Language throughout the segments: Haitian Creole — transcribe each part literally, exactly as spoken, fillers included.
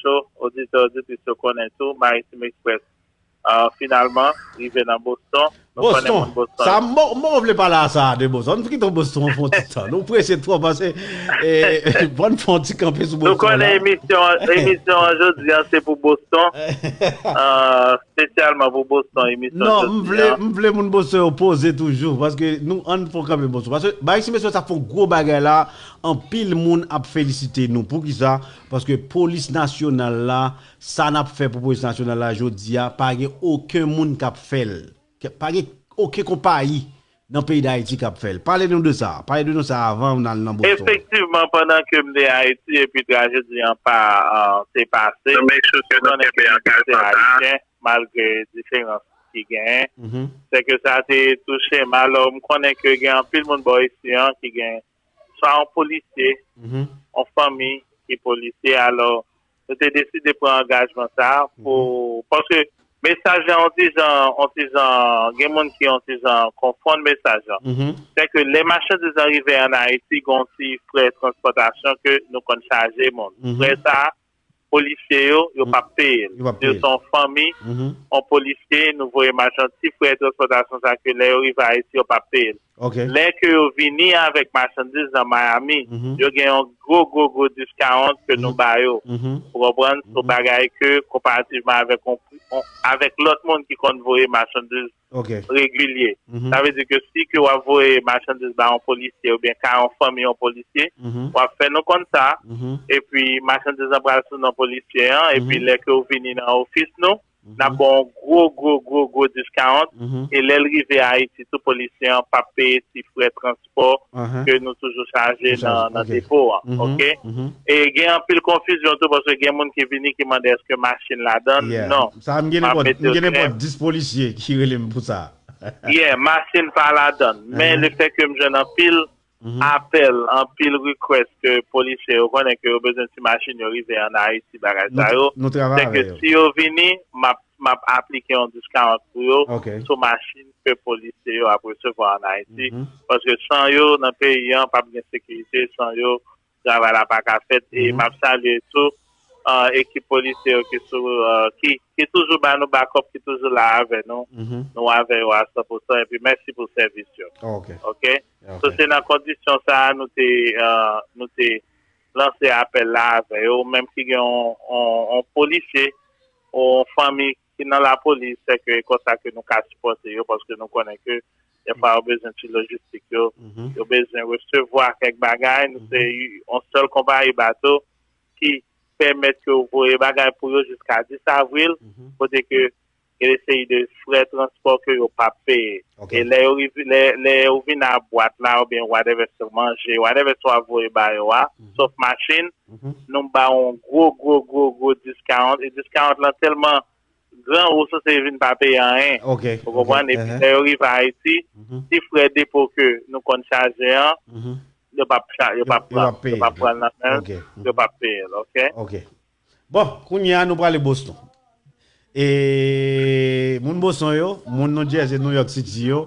Show, oditè, oditris yo konnen tou, Maritime Express, ah, finalman, rive nan Boston. Nou konnen Boston, moun Boston. Sa, m bon, m bon vle pale a sa de Boston. Ann kite Boston fè yon ti tan. Nou prese twòp, paske, eh, bon, fè yon ti kanpe sou Boston. Nou konnen la. Emisyon, emisyon an jodi a, se pou Boston. Ah, espesyalman pou Boston, emisyon jodi a. Non, m vle, m vle moun Boston yo poze toujou, paske nou, ann fè kanpe Boston. Paske, bay si mesye sa fè yon gwo bagay la, anpil moun ap felisite nou. Poukisa? Paske polis nasyonal la, sa n ap fè pou polis nasyonal la jodi a, pa gen okenn moun k ap fè l. Ke, pa gen okenn konpayi nan peyi Dayiti k ap fè l. Pale nou de sa. Pale de nou sa avan n al nan Boston. Efektivman, pandan ke m te Ayiti epi trajedi an pa, ah, te pase, nou konnen ke nou tout se Ayisyen, malgre diferans ki genyen. Se ke sa te touche m. Alò, m konnen ke gen anpil moun bò isi an ki gen swa yon polisye, yon fanmi ki polisye. Alò, nou te deside pran angajman sa a pou, paske mesaj la, yon ti jan, yon ti jan, gen moun ki yon ti jan konfonn mesaj la. Se ke lè machandiz lan rive ann Ayiti, gen yon ti frè transpòtasyon ke nou konn chaje moun. Frè sa a, polisye yo, yo p ap peye l. Yo p ap peye l. Se yon fanmi, yon polisye, nou voye machandiz, ti frè transpòtasyon sa ke lè yo rive Ayiti, yo p ap peye l. Lè ke yo vini avèk machandiz nan Miami, yo gen yon gwo, gwo, gwo discount ke nou ba yo. Ou konprann? Se yon bagay ke, konparativman avèk yon, yon, avèk lòt moun ki konn voye machandiz regilye. Sa vle di ke si ke w ap voye machandiz ba yon polisye oubyen ka yon fanmi yon polisye, w ap fè nou konn sa, epi machandiz lan pral sou non polisye an, epi lè ke w vini nan ofis nou, n ap ba w yon gwo, gwo, gwo, gwo discount, e lè l rive Ayiti tou, polisye an p ap peye ti frè transpò ke nou toujou chaje nan, nan depo an, oke? E gen anpil konfizyon tou, paske gen moun ki vini ki mande èske machin ladann. Non. Sa, m gen nenpòt, m gen nenpòt dis polisye ki rele m pou sa. Yeah, machin pa ladann. Men lefètke m jwenn anpil apèl, anpil request ke polisye yo konnen ke yo bezwen ti machin yo rive ann Ayiti, bagay sa yo. Se ke si yo vini, m ap, m ap aplike yon discount pou yo sou machin ke polisye yo ap resevwa ann Ayiti. Paske san yo, nan peyi an, p ap gen sekirite, san yo, travay la pa ka fèt. E m ap salye tou, ah, ekip polisye yo ki sou, ah, ki, ki toujou ba nou backup, ki toujou la avè nou. Nou avè yo a san pou san, epi mèsi pou sèvis yo. Oke? So, se nan kondisyon sa a nou te, ah, nou te lanse apèl la avè yo, menm ki gen yon, yon, yon polisye, yon fanmi ki nan lapolis, se ke e konsa ke nou ka sipòte yo, paske nou konnen ke dèfwa yo bezwen ti lojistik yo, yo bezwen resevwa kèk bagay. Nou se yon sèl konpayi bato ki pèmèt ke yo voye bagay pou yo jiska dis avril, kote ke gen de seri de frè transpò ke yo p ap peye. E lè yo rive, lè, lè yo vin a bwat la, oubyen whatever, se manje, whatever, sa w ap voye ba yo a, sòf machin, nou ba w yon gwo, gwo, gwo, gwo discount. E discount lan tèlman gran, ou sanse vin pa peye anyen. Ou konprann? Epi lè yo rive Ayiti, ti frè depo ke nou konn chaje an, yo p ap cha-, yo p ap pran, yo p ap pran l nan men l, yo p ap peye l, oke? Bon, kounye a nou prale Boston. E moun Boston yo, moun New Jersey, New York City yo,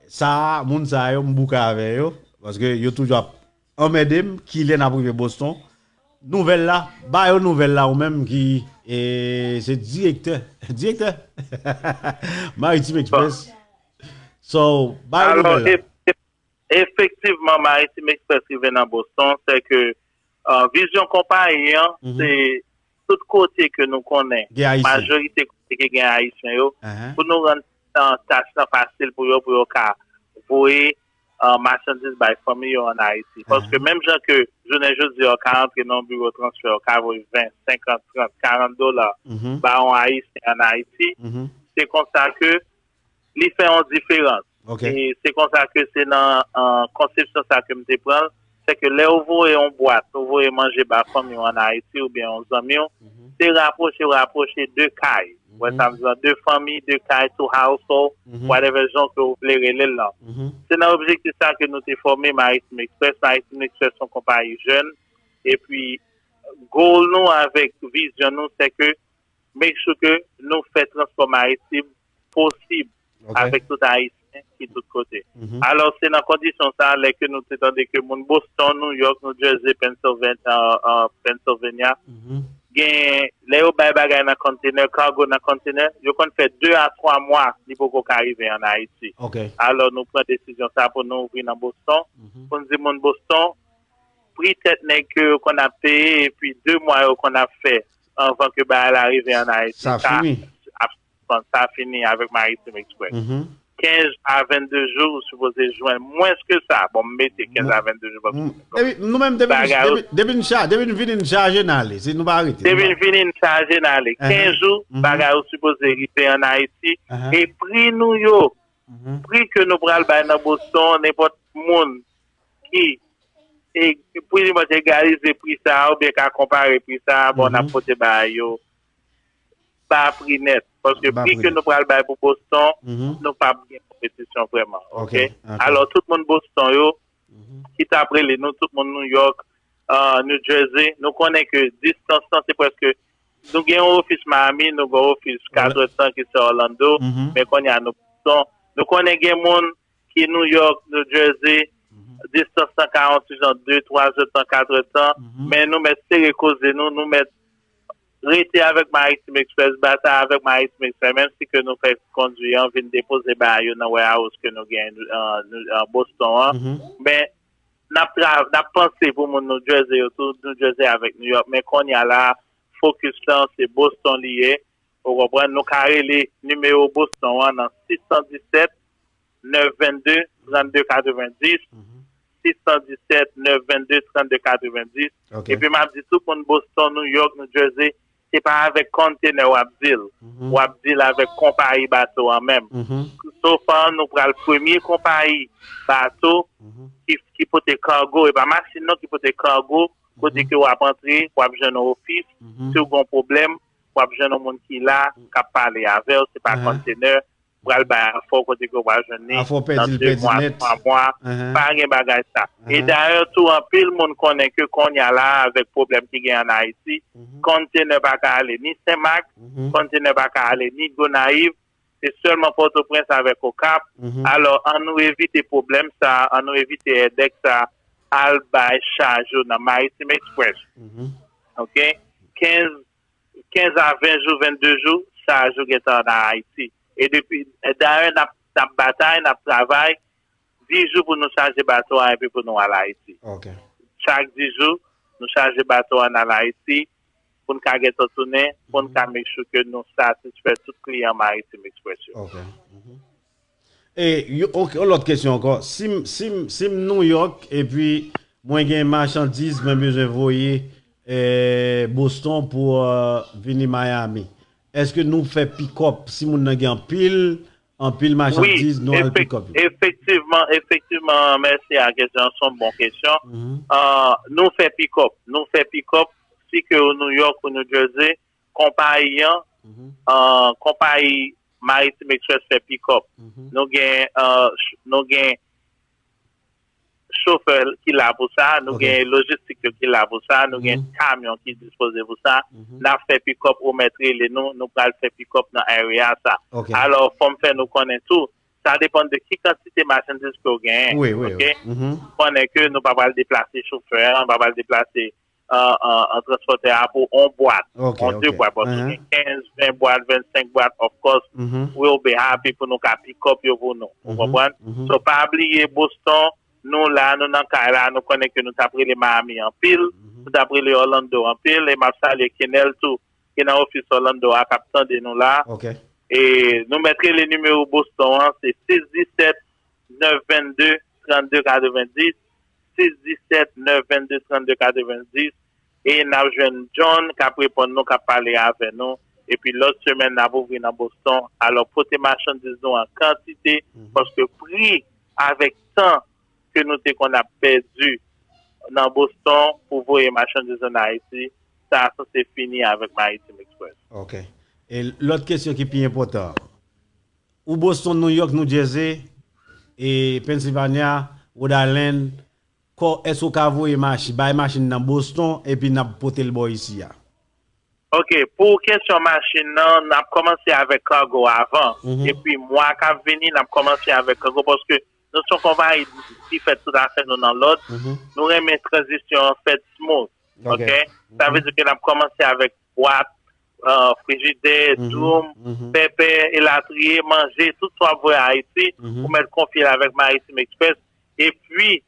sa, moun sa yo, m bouke avè yo, paske yo toujou ap anmède m, kilè n ap rive Boston. Nouvèl la, ba yo nouvèl la, ou menm ki, e, se direktè, direktè Maritime Express. So, ba yo nouvèl la. Efektivman, Maritime Express rive nan Boston, se ke, ah, vizyon konpayi an, se tout kote ke nou konnen, majorite kote ki gen Ayisyen yo, pou nou rann, ah, tach lan fasil pou yo, pou yo ka voye, ah, machandiz bay fanmi yo ann Ayiti. Paske menm jan ke jounen jodi a, w ka antre nan yon biwo transfè, w ka voye ven, senkant, trant, karant dola ba yon Ayisyen ann Ayiti, se konsa ke li fè yon diferans. E se konsa ke se nan, ah, konsepsyon sa ke m te pran l, se ke lè ou voye yon bwat, ou voye manje ba fanmi w ann Ayiti oubyen yon zanmi w, se rapwoche, rapwoche de kay. Ou wè sa m di la, de fanmi, de kay, two household, whatever jan ke ou vle rele l lan. Se nan objektif sa ke nou te fòme Maritime Express. Maritime Express se yon konpayi jèn, epi goal nou avèk vizyon nou, se ke make sure ke nou fè transpò maritim posib avèk tout Ayisyen ki tout kote. Alò, se nan kondisyon sa a, lè ke nou te tande ke moun Boston, New York, New Jersey, Pennsylvania, ah, ah, Pennsylvania, Gen, lè yo bay bagay nan konntenè, kago nan konntenè, yo konn fè de a twa mwa li poko ka rive ann Ayiti. Ok. Alò, nou pran desizyon sa pou nou ouvri nan Boston, Mhm. Pou n di moun Boston, pri tèt nèg ke yo konn ap peye, epi de mwa yo konn ap fè anvan ke bagay la rive ann Ayiti. Sa fini. Ap, sa fini avèk Maritime Express. Mhm. Kenz a vennde jou, ou sipoze jwenn mwens ke sa. Bon, m mete kenz a vennde jou. Paske Mm. Depi, nou menm, depi, Bagay yo- depi, depi n cha-, depi n vini, n chaje n ale. Si nou pa rete. Depi nou n vini, n chaje n ale. Uh-huh. Kenz jou, Mhm. bagay yo sipoze rive ann Ayiti. Uh-huh. E pri nou yo, Mhm. pri ke nou pral bay nan Boston, nenpòt moun ki e, pou li mwen egalize pri sa a, oubyen ka konpare pri sa a, bon, Mhm. n ap pote bagay yo ba pri nèt. Paske Ba pri pri ke nèt. Nou pral bay pou Boston, Mhm. nou p ap gen konpetisyon vrèman. Ok? Ok, ok. Alò, tout moun Boston yo, Mhm. ki t ap rele nou, tout moun New York, uh, New Jersey, nou konnen ke distans lan se prèske, nou gen yon ofis Miami, nou gen yon ofis Wala. Katretan ki se Orlando, Mhm. men kounye a nou Boston. Nou konnen gen moun ki New York, New Jersey, Mhm. Distans lan ka yon ti jan de, twa zèdtan, katrèdtan, Mhm. Men nou mèt sere koze nou, nou mèt rete avèk Maritime Express, batay avèk Maritime Express, menm si ke nou fè kondwi an vin depoze bagay yo nan warehouse ke nou gen an, nou, an Boston an. Mhm. Men n ap tra-, n ap panse pou moun New Jersey yo tou, New Jersey avèk New York, men kounye a la, focus lan se Boston li ye, ou konprann, nou ka rele nimewo Boston an nan sis san disèt, nèf vennde, trannde katrevenndis, Mhm. sis san disèt, nèf vennde, trannde katrevenndis. Ok. Epi m ap di tout moun Boston, New York, New Jersey, se pa avèk konntenè w ap deal. Mhm. W ap deal avèk konpayi bato an menm. Mhm. So far, nou pral premye konpayi bato Mhm. ki, ki pote kago, e pa machin non, ki pote kago, kote Mhm. ke w ap antre, w ap jwenn yon ofis, Mhm. si w gen yon pwoblèm, w ap jwenn yon moun ki la, k ap pale avè w, se pa Mhm. konntenè, pral bay afè w kote ke w pral jwenn li Afè w pèdi nan l, de pèdi mwa, nèt. twa mwa, Mhm. pa gen bagay sa. E Mhm. dayè tou, anpil moun konnen ke kounye a la, avèk pwoblèm ki gen an Ayiti, Mhm. konntenè pa ka ale ni Senmak, Mhm. konntenè pa ka ale ni Gonayiv, se sèlman Pòtoprens avèk Okap. Mhm. Alò, ann nou evite pwoblèm sa, ann nou evite èdèk sa, al bay chaj yo nan Maritime Express. Mhm. Ok? Kenz, kenz a ven jou, vennde jou, chaj yo gentan ann Ayiti. E depi, dayè, n ap, n ap batay, n ap travay, dis jou pou nou chaje bato a epi pou nou al Ayiti. Ok. Chak dis jou, nou chaje bato a n al Ayiti, pou n ka gentan tounen, pou n ka make sure ke nou satisfè tout kliyan Maritime Express yo. Ok. Mhm. E, yo, ok, yon lòt kesyon ankò. Si m, si m, si m New York, epi mwen gen machandiz, mwen bezwen voye, eh, Boston pou, eh, vini Miami. Èske nou fè pick-up? Si moun nan gen anpil, anpil machandiz, nou al efek-, pick-up yo? Efektivman, efektivman, mèsi a kesyon, se yon bon kesyon. Mhm. Ah, nou fè pick-up, nou fè pick-up, si ke ou New York ou New Jersey, konpayi an, Mhm. ah, konpayi Maritime Express fè pick-up. Mhm. Nou gen, ah, ch-, nou gen chofè ki la pou sa, nou Ok. Gen lojistik yo ki la pou sa, nou gen Mhm. kamyon ki dispoze pou sa. Mhm. N ap fè pick-up, ou mèt rele nou, nou pral fè pick-up nan area sa. Ok. Alò, fò m fè nou konnen tou, sa depann de ki kantite machandiz ke w genyen. Wi, wi, Ok? wi. Mhm. Konnen ke nou pa pral deplase chofè an, pa pral deplase an, an, an transpòtè a pou on bwat, Ok, on de ok. bwat, paske Mhm. Gen kenz, ven bwat, vennsenk bwat, of course, Mhm. we'll be happy pou nou ka pick up yo pou nou. Ou Mhm. Konprann? Mhm. So, pa bliye Boston, nou la, nou nan kay la, nou konnen ke nou t ap rele Miami anpil, Mhm. nou t ap rele Orlando anpil, e m ap salye Kenel tou, ki nan ofis Orlando a, k ap tande nou la. Ok. E nou mèt rele nimewo Boston an, se sis disèt, nèf vennde, trannde katrevenndis, sis disèt, nèf vennde, trannde katrevenndis, e n ap jwenn John k ap reponn nou, k ap pale avè nou. Epi lòt semèn, n ap ouvri nan Boston. Alò, pote machandiz nou an kantite, Mhm. Paske pri avèk tan ke nou te konn ap pèdi nan Boston pou voye machandiz ann Ayiti, sa sanse fini avèk Maritime Express. Ok. E lòt kesyon ki pi enpòtan. Ou Boston, New York, New Jersey, e Pennsylvania, Rhode Island, kò, èske w ka voye machin, bay machin nan Boston, epi n ap pote l bò isi a? Ok, pou kesyon machin nan, n ap kòmanse avèk kago avan. Mhm. Epi mwa k ap vini, n ap kòmanse avèk kago, paske nou se yon konpayi ki fè tout afè nou nan lòd. Mhm. Nou renmen tranzisyon an fèt smooth. Ok. Ok? Sa vle di ke n ap kòmanse avèk bwat, euh, frijidè, doum, pèpè, elatriye, manje, tout sa w ap voye Ayiti, ou mèt konfye l avèk Maritime Express. Epi,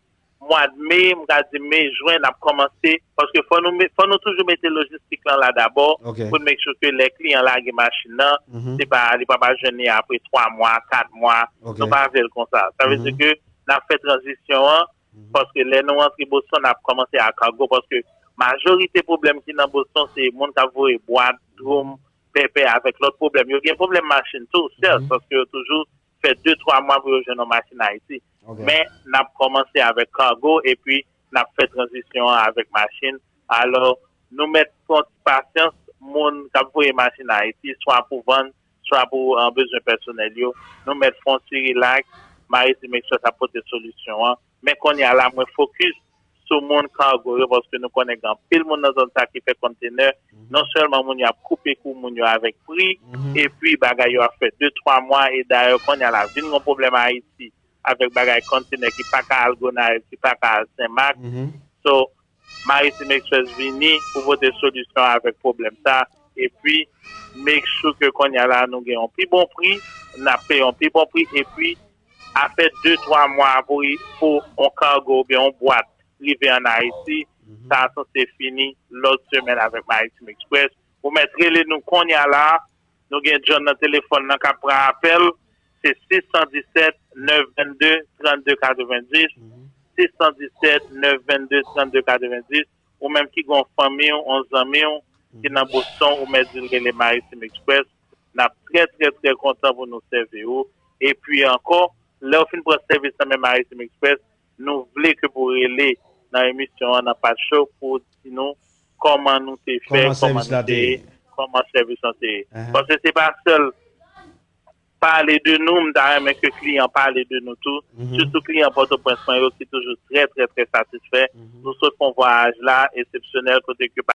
mwa de me, m ka di me, jen, n ap kòmanse, paske fò nou, fò nou toujou mete lojistik lan la dabò, pou n make sure ke lè kliyan lage machin nan, se pa, li pa pa jwenn li apre twa mwa, kat mwa, nou pa vle l konsa. Sa vle di ke n ap fè tranzisyon an, paske lè nou antre Boston, n ap kòmanse ak kago, paske majorite pwoblèm ki nan Boston, se moun k ap voye bwat, doum, pèpè avèk lòt pwoblèm. Yo gen pwoblèm machin tou, sèt, paske yo toujou fè de, twa mwa pou yo jwenn yon machin Ayiti. Men, n ap kòmanse avèk kago, epi n ap fè tranzisyon an avèk machin. Alò, nou mèt pran ti pasyans, moun k ap voye machin Ayiti, swa pou vann, swa pou, euh, bezwen pèsonèl yo. Nou mèt fè yon ti rilaks, Maritime Express ap pote solisyon an. Men kounye a la, mwen fokis sou moun kago yo, paske nou konnen gen anpil moun nan zòn sa ki fè konntenè. Non sèlman moun yo ap koupe kou moun yo avèk pri, epi bagay yo ap fè de, twa mwa, e dayè kounye a la vin gen pwoblèm Ayiti avèk bagay konntenè ki pa ka al Gonayiv, ki pa ka al Senmak. So, Maritime Express vini pou pote solisyon avèk pwoblèm sa, epi make sure ke kounye a la nou gen yon pi bon pri, n ap peye yon pi bon pri, epi afè de, twa mwa pou, pou yon kago oubyen yon bwat rive ann Ayiti, sa a sanse fini lòt semèn avèk Maritime Express. Ou mèt rele nou kounye a la, nou gen John nan telefòn nan k ap pran apèl, se sis san disèt, nèf venn de, trannde katrevenndis, sis san disèt, nèf venn de, trannde katrevenndis, ou menm ki gen yon fanmi w, yon zanmi w, ki nan Boston, ou mèt di l rele Maritime Express, n ap trè, trè, trè kontan pou nou sèvi ou. Epi ankò, lè w fin pran sèvis nan men Maritime Express, nou vle ke pou rele nan emisyon an, nan Pat Show, pou w di nou kòman nou te fè, kòman nou te ye, kòman sèvis lan te ye. Paske se pa sèl pale de nou, m ta renmen ke kliyan pale de nou tou. Sitou kliyan Pòtoprens mwen yo ki toujou trè, trè, trè satisfè. Nou sot fè yon vwayaj la, eksepsyonèl, kote ke